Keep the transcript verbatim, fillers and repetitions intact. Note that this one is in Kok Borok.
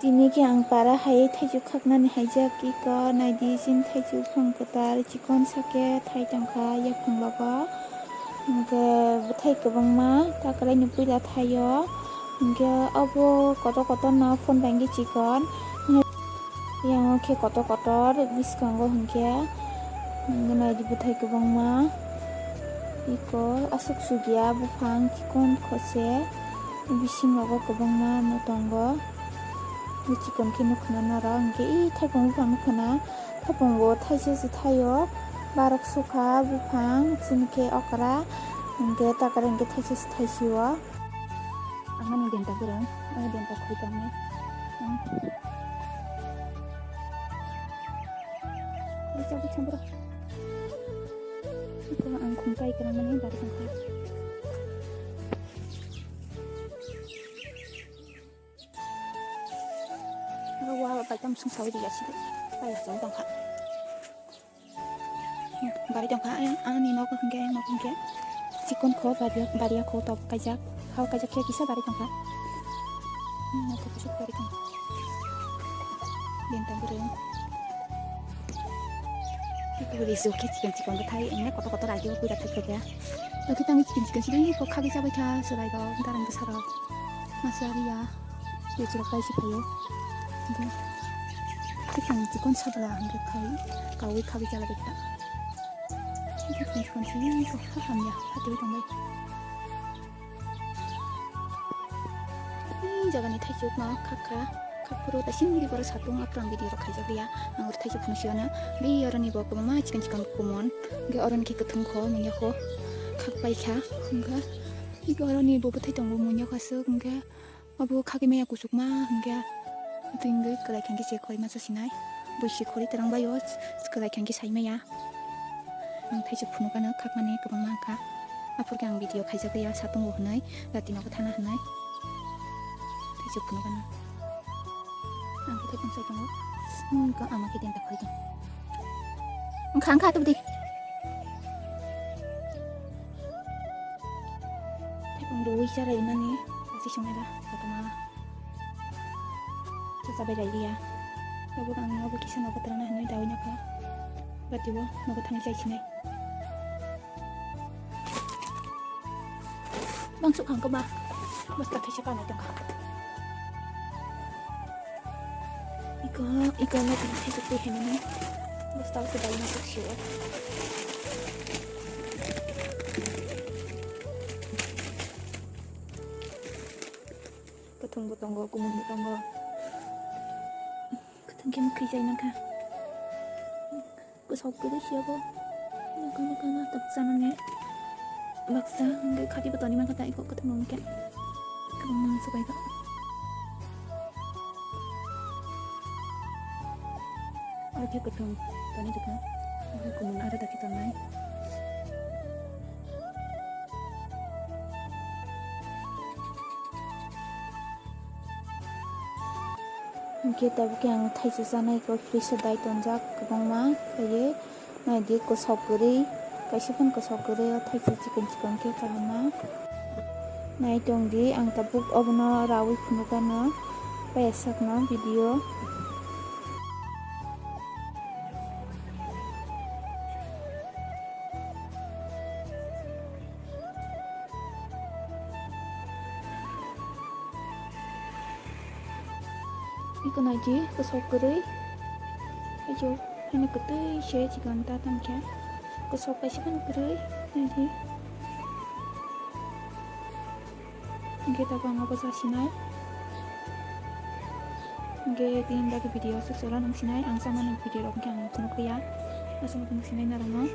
Tini khe ang para hai thaichuk khaknani haijak, iko naidi chini thaichuk buphang kwtal chikon sake thai tongkha yaphang logo. Hwnkhe bwthai kwbangma ta kwlaini puila thaio. Hwnkhe obo kotor kotor no phone bai wngwi chikon. Yang khe kotor kotor bwskango hwnkhe naidi bwthai kwbangma. Iko aswk sugya buphang chikon khose. Bisingo kwbangma no tongo. Chikon khe nukha na norok hwnkhe i thaipung buphang nukha na. Thaipungo thaisa se thaio. Barok sukha buphang chini khe okra. Hwnkhe takar hwnkhe thaisa se thaisio. Ang ani denta kwrwng, ani denta khoi tongni. Ang. Bwsa, bwsa, bwsa. Iko ang khum pai kwrwng mani bari tongkha. Aro wa bai tam sung sawi di ya sidi. Pai ya jang tongkha. Bari tongkha, eh, ani nogo hwnkhe, nogo hwnkhe. Chikon kho, baria, baria kho, tok kaijak. Hao kaijak khe kisa bari tongkha. Hmm, nogo kisa bari tongkha. Denta bwrwi. Eko bwrwi su khe chikon chikon bwthai, emne kotor kotor agi o puira thai khe. Tokhe tangwi chikon chikon chikon khe kok khagwi chabai kha, chwrai rok, darang bwsa rok. Masa riya. Bechara kaisa phaio. Hwnkhe, tei chikon sabla hwnkhe khai, kaui khagwi chala bai ta. Tei chikon chikon simi kok ha hamya, hati bai tongbai. Tei jagani thaichuk no khakha, khakphuru ta simi borok satung aphuru ang video rok khaijak liya. Ang oro thaichuk phunuk siyana. Bi oroni bo kwbangma chikon chikon kumon. Hwnkhe oroni khe kwthwng kho, munya kho, khak pai kha. Hwnkhe, bi oroni bo bwthai tongo, munya kho aswk, hwnkhe. Abo khagwi maya kuchukma hwnkhe twi wngwi kwlai khe se khorima chasinai. Bui se khori twrang bai o kwlai khe sai maya. Ang thaisa phunukano khakmani kwbangma wngkha. Aphuru khe ang video khaijak ya satungo hwnwi, rati nogo thana hwnwi. Thaisa phunukano. Ang khe thaisa tongo. Wngkha ama khe denta khori tong. Wngkha, wngkha, tubudi. Thaipung rwi charaimani, asi songnaila, kotorma. Chachabai railiya. Obo ang obo kisa nogo twrana hinwi dawi nokha. Batibo nogo thangwi chaisinai. Bangso khangkhe ba. Basta khaisa kanai tongkha. Iko, iko no tini khe twi hwnwi. Basta o se dai na suk sio. Kwthwng bo tongo, kumung bo tongo. Kwthwng khe mwkhwi jai mankha. Kwsok kwrwi se abo. Nokha nokha ma tabuk chanani. Baksa hwnkhe khati bo toni mankha ta iko kwthwng rok hwnkhe. Kwbangma swbai kha. Aro khe kwthwng toni rwkha. Abo khe kumung aro dakhe tongnai. Hwnkhe tabuk khe ang thaisa chanai khe fridge o dai tonjak kwbangma khlaiwi. Naidi kwsok kwrwi, kaisa phano kwsok kwrwi o thaisa chikon chikon khe kaham ma. Nai tongdi ang tabuk obono raui phunukano paiya sakno video. Iko naidi, kwsok kwrwi. Aijo, haino kwtwi se chikon ta tongkhe. Kwsok kaisa phano kwrwi, naidi. Hwnkhe tabuk ang obo chasinai. Hwnkhe tini bagwi video aswk se oro nung sinai, ang chamani video rok hwnkhe ang phunuk ya. Aswk nung sinai narwkno.